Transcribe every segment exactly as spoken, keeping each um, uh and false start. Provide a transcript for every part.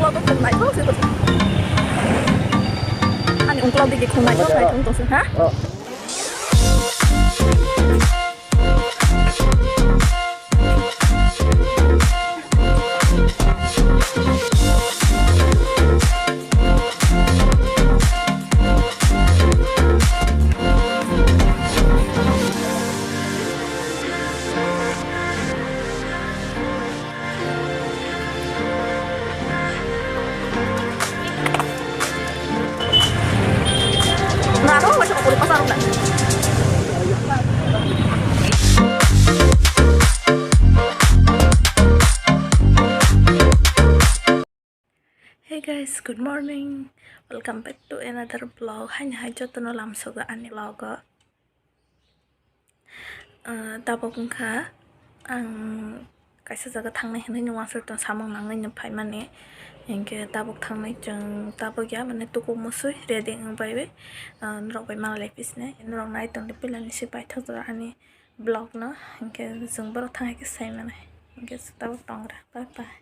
Ani ungkla digi khum naithok naithok tongse, ha? Hey guys, good morning. Welcome back to another vlog. Haini hai jotono lamsogo ani vlog o. Ah, tabuk wngkha ang kaisa jaga thangnai hinwi no uansuk tong samung nangwi no phaimani. Hinkhe tabuk thangnai chwng tabuk ya mane tuku musui ready wng bai bai. Ah, norok bai malai pisne norok nai tongdi puila ni se paithak jora ani vlog no. Hinkhe chwng borok thang hai khe sai mani. Hinkhe tabuk tongra. Bye bye.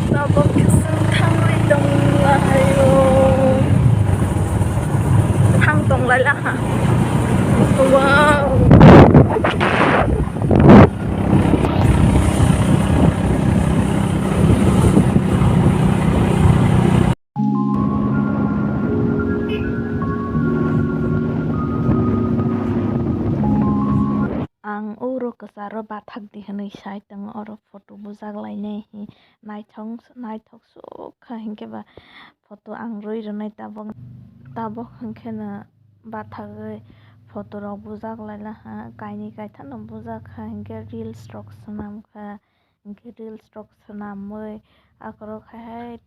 Tabuk khe chwng thangwi tonglaio. Thang tonglaila ha. Wow. Ang oro kwcharo bathak di hwnwi sai tongo, oro photo bujak lainai hi naithok, naithok sukha hinkhe ba photo ang rwi rwnai tabok, tabok hinkhe no bathagwi photo rok bujak laila ha, kainwi kaitham no bujak kha hinkhe reels rok swnam kha, hinkhe reels rok swnamwi akhoro khai hai.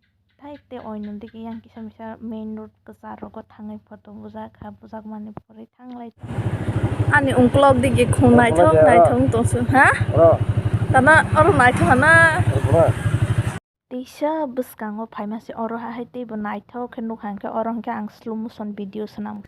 Hai te oino digi yang kisa misa main road kwchar rogo thangwi photo bujak kha, bujak mani pore thanglai tongo. Ani ungkulok digi khum naithok naithok tongsu, ha? Tana oro naithok hana. Teisa bwskango phaima se oro hai teibo naithok khe nukha, hinkhe oro hinkhe ang slow motion video swnam.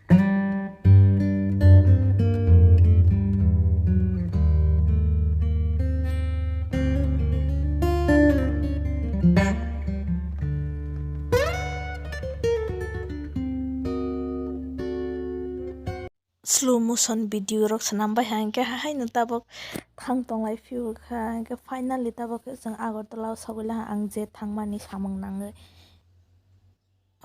Slow motion video rok swnam bai ha, hinkhe haino tabuk thang tonglai phiyokha, hinkhe finally tabuk chwng Agartala o sogwi laha ang je thangmani samung nangwi.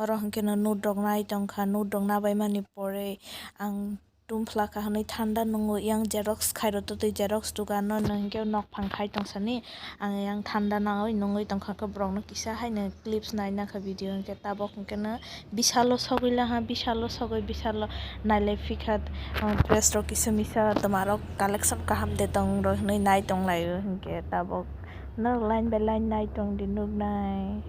Oro hinkhe no note rok nai tongkha, note rok nabaimani pore ang tum phlakha hwnwi thanda nungwi yang xerox khairok totwi xerox dukano no hinkhe nokphang khai tongsani ang yang thanda nangwi nungwi tongkha khe borokno kisa haino clips nainakha video hinkhe tabok hinkhe no bisalo sogwi laha, bisalo sogwi bisalo nailai phikha, dress rok kisa misa twmarok collection kaham de tong rw hwnwi nai tonglaio hinkhe tabok. Norok line by line nai tong di, nuknai.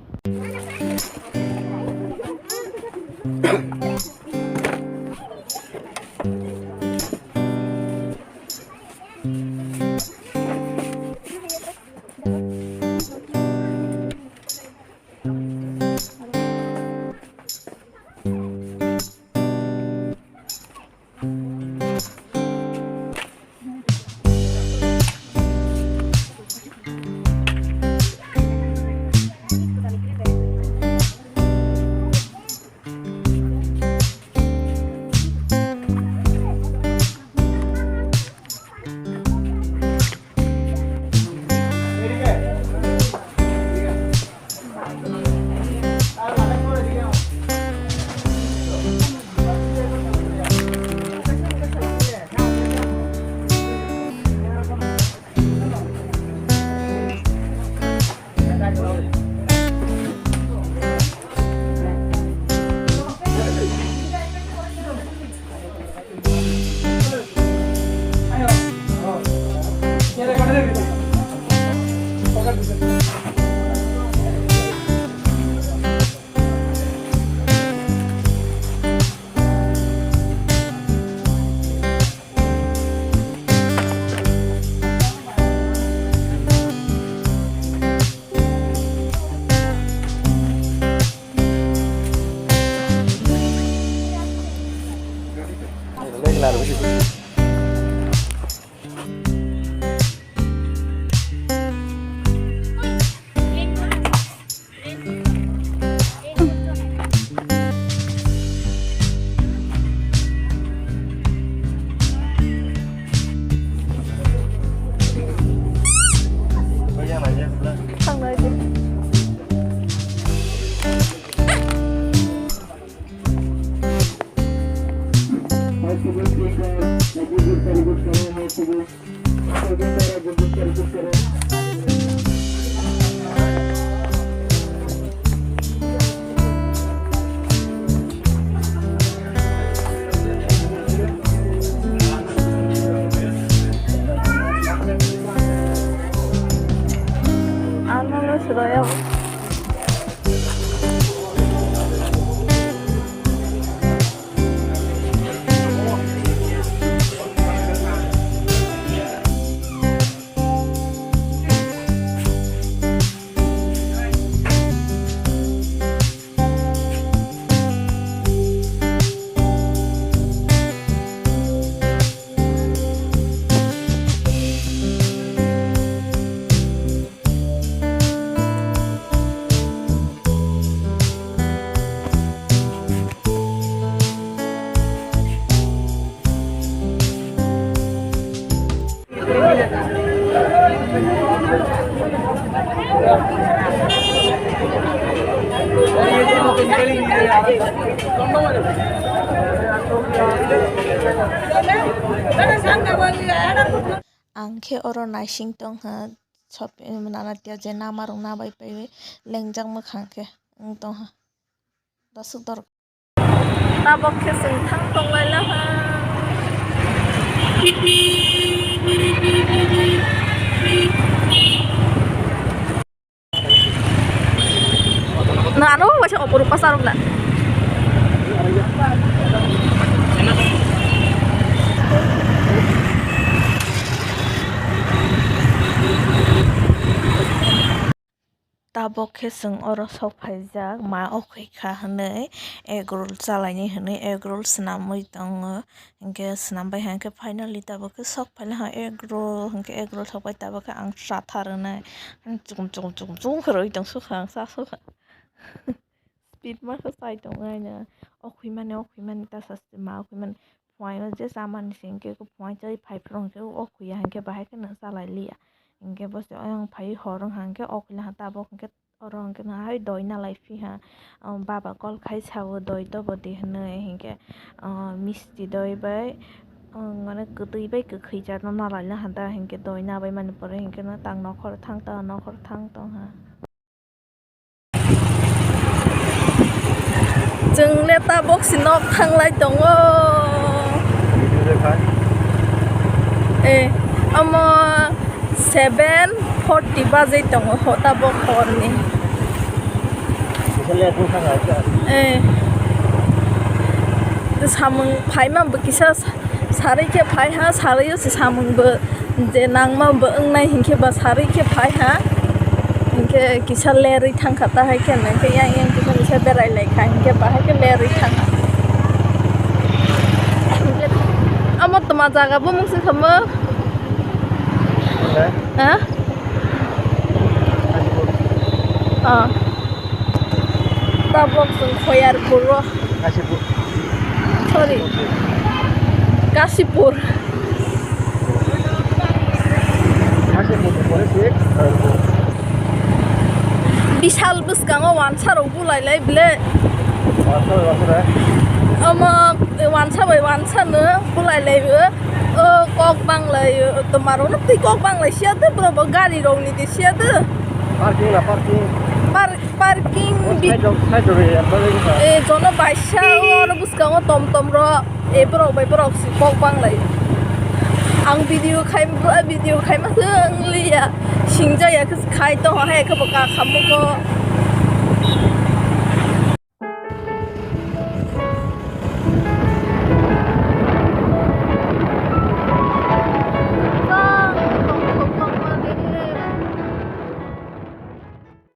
Ang khe oro naising tongkha, sop-, nana tiya je nama rok nabai paiwi lengjak mwkhang khe wng tongkha. Dosok dor. Tabok khe chwng thang tonglaila ha. Na ano waisa opor upa sarok na. Tabok khe chwng oro sok phaijak, ma okhoi kha hwnwi egg roll chalaini hwnwi egg roll swnamwi tongo. Hinkhe swnambai hai khe finally tabok khe sok phaina ha egg roll, hinkhe egg roll sokbai tabok khe ang chathar hwnwi chukum chukum chukum chukum khe rwi tong sukha ang cha sukha. Speed ma khe chai tongo aina okhoi mani okhoi mani ta sa ma okhoi mani. Phuaino je chamani se hinkhe phuai chai phai phuru hinkhe o khuya hinkhe bahai kheno chalai liya. Hinkhe bo se oyang phai hor wngkha hinkhe o khuya tabok hinkhe oro hinkhe no hai doi nalai phiha. Baba call khai sao doi dobo de hinwi hinkhe misti doi bai mane kwtwi bai kwkhwi jat no nalai naha da hinkhe doi nabai mani pore hinkhe no tang nokhor thang tang nokhor thang tongha. Chwng le tabok se nok thanglai tongo. Eh, omo seven forty bajai tongo ho tabok horni. Eh, samung phaima bo kisa. Sarwi khe phai ha, sarwi o se samung bo je nangma bo wngnai hinkhe ba sarwi khe phai ha. Hinkhe kisa lerwi thangkha ta hai khe, hinkhe yang yang kisa kisa berai lai kha, hinkhe bahai khe lerwi thangkha. Amo tma jaga bumung se kamo? Ha? Ah. Tabok chwng Khoyarpur o. Kasipur. Sorry. Kasipur. Kasipur ni pore se Khoyarpur. Bishal bwskango wansa rok bulai lai bile. Wansa bai wansa bai. Omo wansa bai wansa no bulai lai o. O kok banglai o, toma rok no twi kok banglai siya de bro bo gari rok ni de siya de. Parking na parking. Par-, parking bi- Side rok, side rok ya, parking na. Eh, jono baisa oro bwskango tom tom rok. Eh, borok bai borok si kok banglai. Ang video khai, video khai ma se wng liya. Singja ya khe khai to hai khe bo ka khamugo.